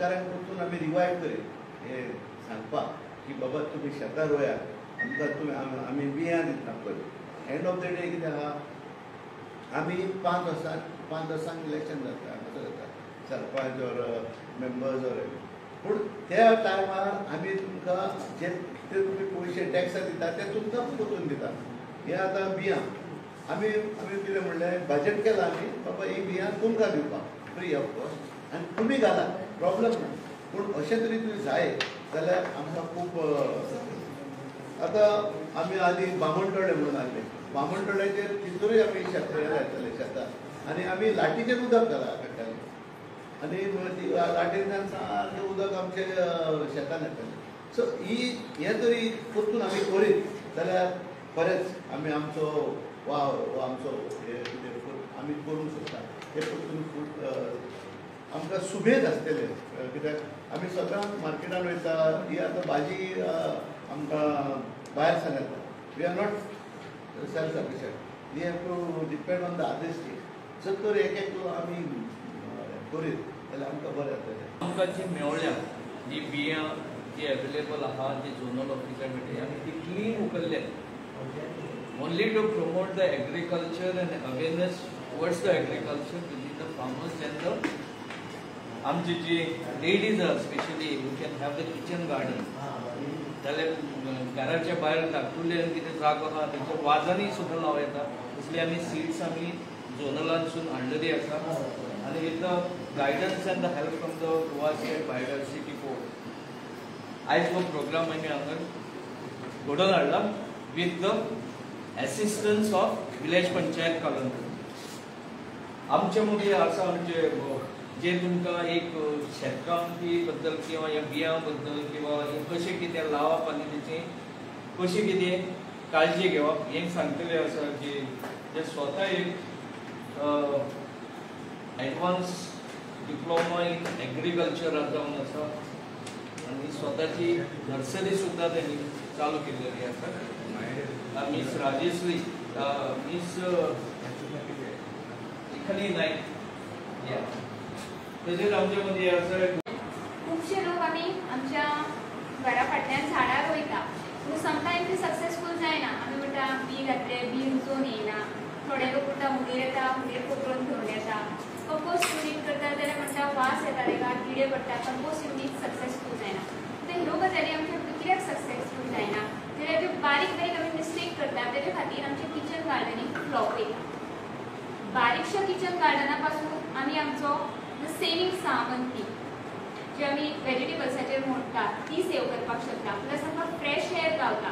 शेतकारांक परतून आमी रिवायव करीत हे सांगपाक की बाबा तुमी शेतां रोयात, आमकां तुमी आमी बियां दितना पळय. एंड ऑफ the day कितें आहा, आमी 5 वर्सां 5 वर्सांक इलेक्शन जाता, हांगासर जाता सरपंच ऑर मेंबर्स ऑर, पूण त्या टायमार आमी तुमकां जे कितें तुमी पयशे टॅक्सां दिता ते तुमकां परतून दिता. हे आतां बियां आमी आमी कितें म्हणलें, बजट केलां आमी बाबा ही बियां तुमकां दिवपाक फ्री ऑफ कॉस्ट आनी तुमी घालात, प्रॉब्लम ना. पूण अशें तरी तुमी जाय जाल्यार आमकां खूब. आतां आमी आदी बामणटोळे म्हणून आहले, बामणटोळ्याचेर तितूरूय आमी शेत लायताले शेतां आनी आमी लाटीचेर उदक काडटाले आनी लाटींतल्यान सारकें उदक आमच्या शेतान येतालें. सो ही हें तरी परतून आमी करीत जाल्यार खरेंच आमी आमचो वावर वा आमचो हे कितें आमी करूंक शकता हे परतून आमकां सुबेज आसतले. कित्याक आमी स्वता मार्केटान वयता, ही आतां भाजी आमकां भायर सावन येता. We are not self sufficient, we have to depend on the other state. जर तर एक एक आमी करीत जाल्यार आमकां बरें जातलें. आमकां जी मेवल्या जी बियां जी अवेलेबल आहा जी झोनल ऑफिसार मेळटा आमी ती clean उखल्ल्या only to promote the agriculture and awareness towards the agriculture within the farmers and the आमची जी लेडीज आहा specially who can have the kitchen garden. जाल्यार घराच्या भायर धाकटुले कितें जागो आहा तेच्या वाजांनी सुद्दां लावं येता. तसली आमी सीड्स आमी झोनलांसून हाडलेली आसा आनी with the guidance and the help from the Goa state biodiversity board आयज हो प्रोग्राम आमी हांगा घडोवन हाडला with the assistance of village panchayat Calangute. आमचे मदीं आसा आमचे जे तुमकां एक शेतकामती बद्दल किंवा ह्या बियां बद्दल किंवा कशें कितें लावप आनी तेची कशी कितें काळजी घेवप हें सांगतले आसा की जे स्वता एक एडवान्स डिप्लोमा इन एग्रीकल्चर जावन आसा आनी स्वताची नर्सरी सुद्दां तेणी चालू केलेली आसा. मिस राजेश्री, मिस लेखनी नायक, तशेंच आमचे मदीं आसा. खुबशे लोक आमी आमच्या घरा फाटल्यान झाडां रोयता पूण समटायम्स ती सक्सेसफूल जायना. आमी म्हणटा बी घातले बी रुजोवन येयना, थोडे लोक म्हणटा हुंदीर येता, हुंदीर पोखरून घेवन येता. कंपोस्ट युनीट करता जाल्यार म्हणटा वास येता तेका, किडे पडटा, कंपोस्ट युनीट सक्सेसफूल जायना. आतां ह्यो गजाली आमच्या कित्याक सक्सेसफूल जायना जाल्यार त्यो बारीक बारीक आमी मिस्टेक करता तेजे खातीर आमचें किचन गार्डनींग फ्लॉप वयता. बारीकशा किचन गार्डना पासून आमी आमचो सेविंग्स आहा मंथली जी आमी वेजिटेबल्साचेर म्हणटा ती सेव करपाक शकता. प्लस आमकां फ्रेश एअर गावता.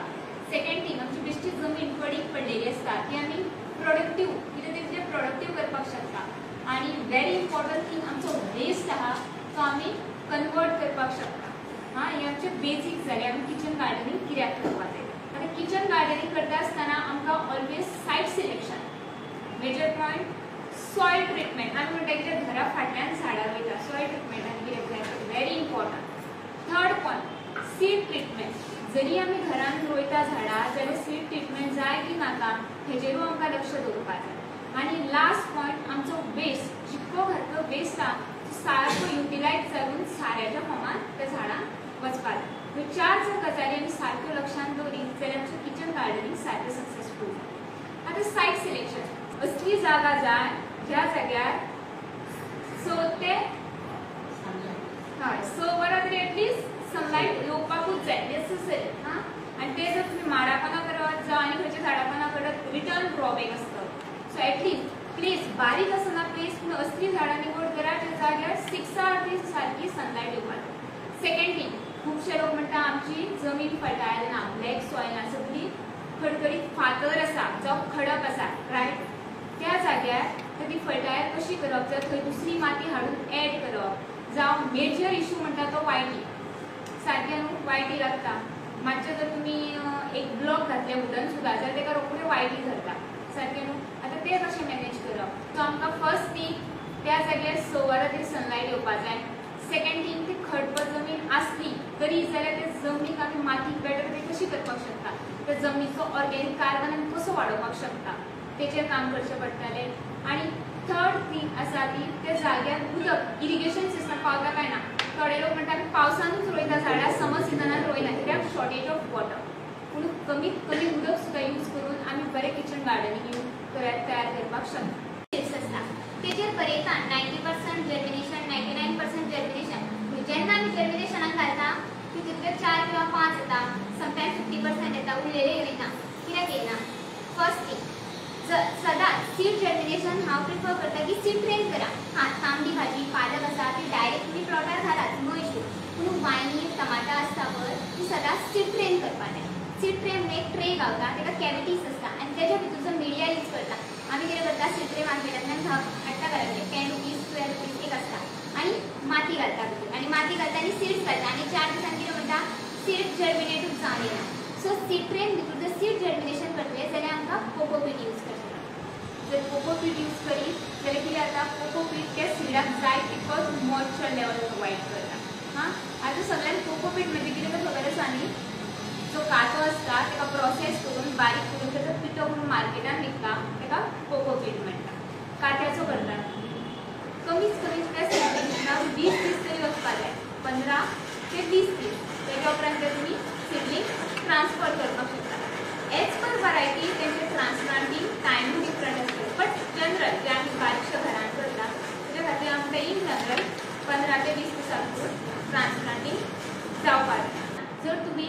सेकेंड थींग आमची बेश्टी जमीन पडीक पडलेली आसता ती आमी प्रोडक्टीव कितें तरी तें प्रोडक्टीव करपाक शकता. आनी वेरी इम्पॉर्टंट थींग आमचो वेस्ट आहा तो आमी कन्वर्ट करपाक शकता. हां, हें आमचें बेजीक जालें आमी किचन गार्डनींग कित्याक करपाक जाय. आतां किचन गार्डनींग करता आसतना आमकां always site selection major point, soil treatment. आमी म्हणटा कितें घरा फाटल्यान झाडां रोयता, सॉयल ट्रिटमेंट आनी कितें जाय very important. Third point seed treatment. जरी आमी घरान रोयता झाडां जाल्यार सीड ट्रिटमेंट जाय की नाका हेजेरूय आमकां लक्ष दवरपाक जाय. आनी लास्ट पॉयंट आमचो वेस्ट, जितको घरांतलो वेस्ट आहा तो सारको युटिलायज जावन साऱ्याच्या फॉर्मान त्या झाडांक वचपाक जाय. ह्यो 4 जर गजाली आमी सारक्यो लक्षांत दवरीत जाल्यार आमचें किचन गार्डनींग सारकें सक्सेसफूल जाता. आतां सायट सिलेक्शन, असली जागा जाय ज्या जाग्यार 6 ते 6 वरां तरी एटलिस्ट सनलायट येवपाकूच जाय, नेसेसरी. हां, आनी ते जर तुमी माडापाना करत जावं आनी खंयच्या झाडापाना करत रिटर्न ड्रॉबॅक आसता. सो एटलिस्ट प्लेस बारीक आसना प्लेस, पूण असली झाडां निवड करा ज्या जाग्यार 6 आवर्स सारकी सनलायट येवपाक जाय. सेकेंड थींग, खुबशे लोक म्हणटा आमची जमीन फर्टायल ना, ब्लॅक सॉयल ना, सगळी खडखडीत फातर आसा जावं खडप आसा, रायट. त्या जाग्यार तर ती फर्टायल कशी करप, जर थंय दुसरी माती हाडून एड करप जावं मेजर इशू म्हणटा तो वायटी, सारकें न्हू वायटी लागता. मातशें जर तुमी एक ब्लॉक घातले वुडन सुद्दां जाल्यार ताका रोखडें वायटी धरता, सारकें न्हू. आतां तें कशें मॅनेज करप, सो आमकां फर्स्ट थिंग त्या जाग्यार 6 वरां तरी सनलायट येवपाक जाय. सेकेंड थिंग ती खडप जमीन आसली तरी जाल्यार त्या जमनीक आमी माती बेटर वे कशी करपाक शकता, त्या जमनीचो ऑर्गेनीक कार्बन आमी कसो वाडोवपाक शकता तेचेर काम करचें पडटलें. आनी थर्ड थींग आसा ती त्या जाग्यार उदक इरिगेशन सिस्टम पावता काय ना. थोडे लोक म्हणटा आमी पावसानूच रोयता झाडां, समर सिजनान रोयना कित्याक शॉर्टेज ऑफ वॉटर. पूण कमीत कमी उदक सुद्दां यूज करून आमी बरें किचन गार्डनिंग तयार करपाक शकता. सीड्स आसता तेजेर बरयता 90% जर्मिनेशन, 99% जर्मिनेशन. जेन्ना आमी जर्मिनेशनाक घालता तितूंतले 4 किंवा 5 येता, समटायम्स 50% येता, उरलेले येयना. कित्याक येयना? फर्स्ट थिंग, सदांच सीड जर्मिनेशन हांव प्रिफर करता की सीड ट्रेन करा. हां, तांबडी भाजी पालक आसा ती डायरेक्ट तुमी प्लॉटार घालात, नो इशू. पूण वांयगीं टमाटां आसता पळय ती सदांच सीड ट्रेन करपा जाय. सीड ट्रेन एक ट्रे गावता, ताका कॅविटीज आसता आनी तेज्या भितर जो मिडिया यूज करता. आमी कितें करता, सीड ट्रे मार्केटांतल्यान हाडटा घरा कडेन, 10 रुपीज 12 रुपीज एक आसता आनी माती घालता भितर, आनी माती घालता आनी सीड्स घालता आनी 4 दिसान कितें म्हणटा सीड जर्मिनेटूच जावन येना. सो सीड ट्रेन भितर जर सीड जर्मिनेशन करतले जाल्यार आमकां कोकोपीट यूज करचें पडटा. जर कोकोपीट यूज करीत जाल्यार कितें जाता, कोकोपीट त्या सिडाक जाय तितकोच मॉइश्चर लेवल प्रोवायड करता. हां, आतां सगळ्यांक कोकोपीट म्हणजे कितें तें खबर आसा न्ही. जो काथो आसता ताका प्रोसेस करून बारीक करून ताचो पिठो करून मार्केटान विकता, ताका कोकोपीट म्हणटा. काथ्याचो करता. कमीत कमी त्या सिडलिंग्साक 20 दीस तरी वचपा जाय, 15 ते 20 दीस. तेज्या उपरांत ते तुमी सिडलिंग ट्रान्सफर करपाक शकता. एज पर वरायटी तेंचे ट्रान्सप्लांटींग टायमूय डिफरंट आसता, बट जनरल जे आमी बारीकशा घरान करता तेज्या खातीर आमकां इन जनरल 15 ते 20 दिसां भितर ट्रान्सप्लांटींग जावपाक जाय. जर तुमी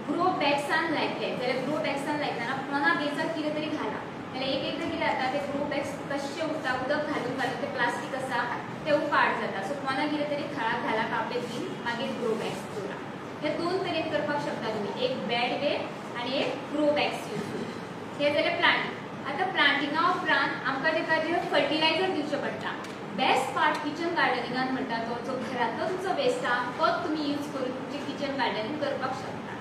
ग्रो बॅग्सान लायतले जाल्यार ग्रो बॅग्सान लायतना पोना बेजाक कितें तरी घाला, जाल्यार एक एकदां कितें जाता ते ग्रो बॅग्स कशे उरता, उदक घालून घालून ते प्लास्टीक आसा ते उपाट जाता. सो पोना कितें तरी थळाक घाला, कापे बीन, मागीर ग्रो बॅग्स दवरा. हे 2 तरेन करपाक शकता तुमी, एक बॅड वे आनी एक ग्रो बॅग्स यूज करून. हे जालें प्लांटींग. आतां प्लांटिंगा उपरांत आमकां ताका जे फर्टिलायझर दिवचें पडटा. बेस्ट पार्ट किचन गार्डनिंगान म्हणटा तो जो घरांतलो तुमचो वेस्ट आहा तोच तुमी यूज करून तुमचें किचन गार्डनिंग करपाक शकता.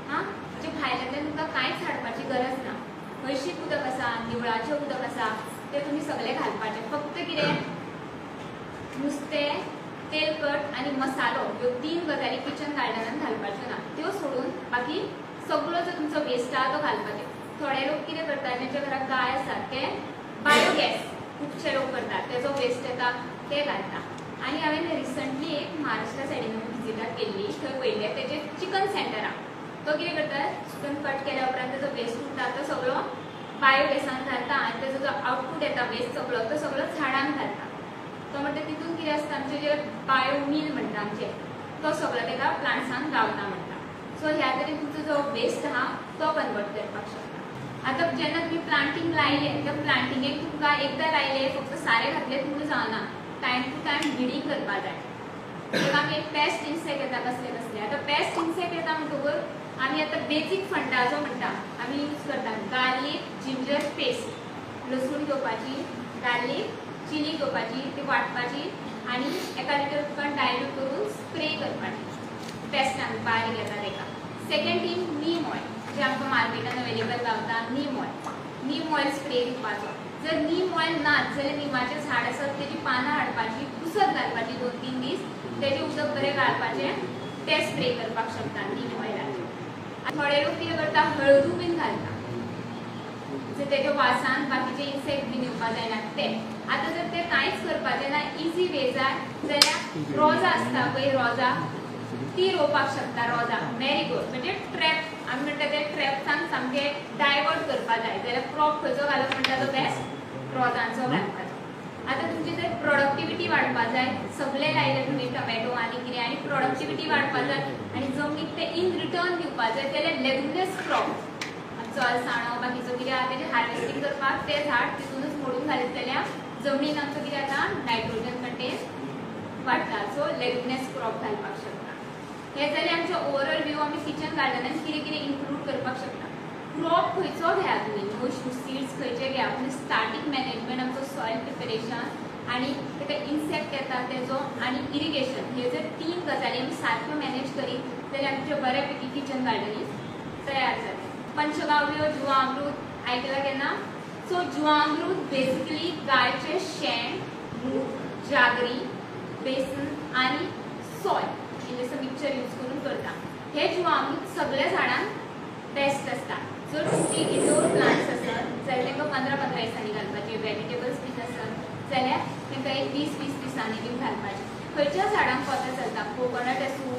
हां, म्हणजे भायल्यांतल्यान तुमकां कांयच हाडपाची गरज ना. हळशीक उदक आसा, निवळाचें उदक आसा, तें तुमी सगळें घालपाचें. फक्त कितें, नुस्तें, तेलकट आनी मसालो ह्यो 3 गजाली किचन गार्डनान घालपाच्यो ना, त्यो सोडून बाकी सगळो जो तुमचो वेस्ट आहा तो घालपाचो. थोडे लोक कितें करतात, तेंच्या घराक गाय आसा ते बायोगॅस खुबशे लोक करतात, तेजो वेस्ट येता ते घालता. आनी हांवें रिसंटली एक महाराष्ट्रा सायडीन विजिटाक गेल्ली, थंय पळयलें तेजें चिकन सेंटर आहा. तो कितें करता, चिकन कट केल्या उपरांत तेजो वेस्ट उरता तो सगळो बायोगॅसान घालता आनी तेजो जो आउटपूट येता वेस्ट सगळो तो सगळो झाडांक घालता. तो म्हणटा तितून कितें आसता, आमचें जे बायो मील म्हणटा आमचें, तो सगळो ताका प्लांट्सांक गावता म्हणटा. सो ह्या तरेन तुमचो जो वेस्ट आहा तो कन्वर्ट करपाक शकता. आतां जेन्ना तुमी प्लांटींग लायलें त्या प्लांटिंगेक तुमकां एकदां लायलें फक्त सारें घातलें म्हणून जावना, टायम टू टायम विडींग करपा जाय. ताका आमी एक पेस्ट इन्सेक्ट येता कसले कसले. आतां पेस्ट इन्सेक्ट येता म्हणटकूच आमी आतां बेजीक फंडा जो म्हणटा आमी यूज करता, गार्लीक जिंजर पेस्ट. लसूण घेवपाची, गार्लीक चिली घेवपाची, ती वांटपाची आनी 1 लिटर उदकान डायल्यूट करून स्प्रे करपाची पेस्टांक बारीक येता ताका. सेकंड थिंग, नीम ऑयल जे आमकां मार्केटान अवेलेबल गावता, नीम ऑयल, नीम ऑयल स्प्रे दिवपाचो. जर नीम ऑयल नाच जाल्यार निमाचें झाड आसत तेजी पानां हाडपाची, उसत घालपाची 2-3 दीस, तेजें उदक बरें गाळपाचें, तें स्प्रे करपाक शकता नीम ऑयलाचें. थोडे लोक कितें करता, हळदू बीन घालता, जर तेज्या वासान बाकीचे इन्सेक्ट बीन येवपा जायना ते. आतां जर ते कांयच करपाचें ना, इजी वे जाय जाल्यार रोजां आसता पळय, रोजां ती रोवपाक शकता. रोजां मॅरीगोल्ड म्हणजे ट्रॅप आमी म्हणटा ते ट्रॅप्सांक सामकें डायवर्ट करपा जाय जाल्यार क्रॉप खंयचो घालप म्हणटा तो बेस्ट रोजांचो घालपाचो. आतां तुमची जर प्रोडक्टिविटी वाडपा जाय, सगळें लायलें तुमी टमॅटो आनी कितें आनी प्रोडक्टिविटी वाडपा जाय आनी जमनीक तें इन रिटर्न दिवपा जाय जाल्यार लेग्युमिनस क्रॉप आमचो अळसाणो बाकीचो कितें आहा तेजें हार्वेस्टींग करपाक तें झाड तितूनच मोडून घालीत जाल्यार जमनीन आमचो कितें जाता, नायट्रोजन कंटेंट वाडटा. सो लेग्युमिनस क्रॉप घालपाक शकता. हे जालें आमचें ओवरऑल व्यू आमी किचन गार्डनान कितें कितें इन्क्लूड करपाक शकता. क्रॉप खंयचो घेया तुमी, नो इशू, सीड्स खंयचे घेया, पूण स्टार्टींग मॅनेजमेंट आमचो सॉयल प्रिपेरेशन आनी ताका इन्सेक्ट येता तेजो आनी इरिगेशन, हे जर 3 गजाली आमी सारक्यो मॅनेज करीत जाल्यार आमचें बऱ्यापैकी किचन गार्डनींग तयार जाता. पंचगाव्य, जिवामृत आयकलां केन्ना? सो जिवामृत बेसिकली गायचें शेण, मूत, जागरी, बेसन आनी सॉयल इल्लेसो मिक्सचर यूज करून करता. हे जिवामृत सगळ्या झाडांक बेस्ट आसता. जर तुमची इंडोर प्लांट्स आसत जाल्यार तांकां 15-15 दिसांनी घालपाचे, वेजिटेबल्स बीन आसत जाल्यार तांकां एक 20-20 दिसांनी बीन घालपाचे. खंयच्या झाडांक कोता चलता, कोकोनट आसूं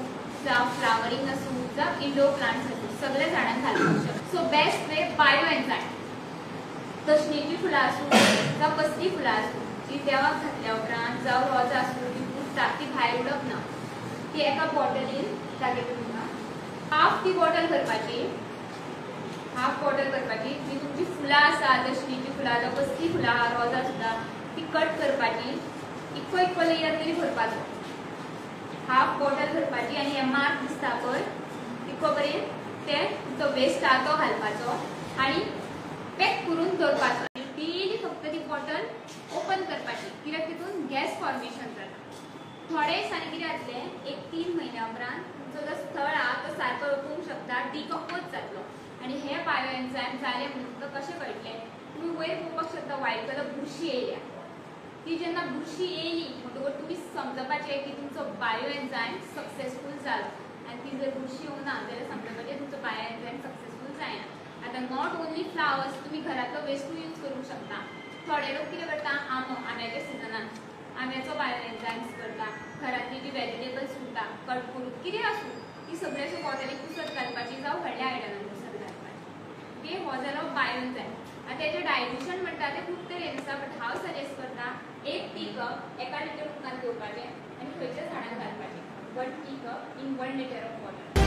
जावं फ्लावरींग आसूं जावं इंडोर प्लांट्स आसूं, सगळ्या झाडांक घालपाक शकता. So best way bio enzyme. दशणीची फुलां आसूं जावं कसलीं फुलां आसूं, ती देवाक घातल्या उपरांत जावं रोजां आसूं ती उरता, ती भायर उडप ना. ती एका बॉटलीन दाखयता तुमकां. हाफ ती बॉटल करपाची, हाफ बॉटल करपाची. जी तुमची फुलां आसा, दशणीची फुलां जावं कसलीं फुलां आहा, रोजां सुद्दां, ती कट करपाची, इतको इतको लेयर तरी भरपाचो. हाफ बॉटल भरपाची आनी हे मार्क दिसता पळय तितको पर्यंत ते जो वेस्ट आहा तो घालपाचो आनी पॅक करून दवरपाचो. आनी डेली फक्त ती बॉटल ओपन करपाची, कित्याक तितून गॅस फॉर्मेशन जाता. थोडे दिसांनी कितें जातलें, एक 3 म्हयन्या उपरांत तुमचो जो स्थळ आहा तो सारको रोखूंक शकता, डिकम्पोज जातलो. आनी हे बायो एन्झायम जाले म्हणून तुमकां कशें कळटलें, तुमी वयर पळोवपाक शकता व्हायट कलर बुरशी येयल्या. ती जेन्ना बुरशी येयली म्हणटकूच तुमी समजपाचें की तुमचो बायो एन्झायम सक्सेसफूल जालो. आनी ती जर बुरशी येवना जाल्यार समजपाचें तुमचो बायो एन्झायम सक्सेसफूल जायना. आतां not only flowers, तुमी घरांतलो वेस्टूय यूज करूंक शकता. थोडे लोक कितें करता, आंबो, आंब्याच्या सिजनान आंब्याचो बायो एन्झायम्स करता. घरांतली जी वेजिटेबल्स उरता कट करून कितें आसूं ती सगळ्यो अश्यो बॉटलीक पुसत घालपाची जावं व्हडल्या आयदनान पुसत घालपाची. ओके, हो जालो बायो एन्झायम. आतां तेजें डायल्युशन म्हणटा तें खूब तरेन आसा, बट हांव सजेस्ट करता 1 टी कप 1 लिटर उदकांत घेवपाचें आनी खंयच्या झाडांक घालपाचें. 1 tea cup in 1 litre of water.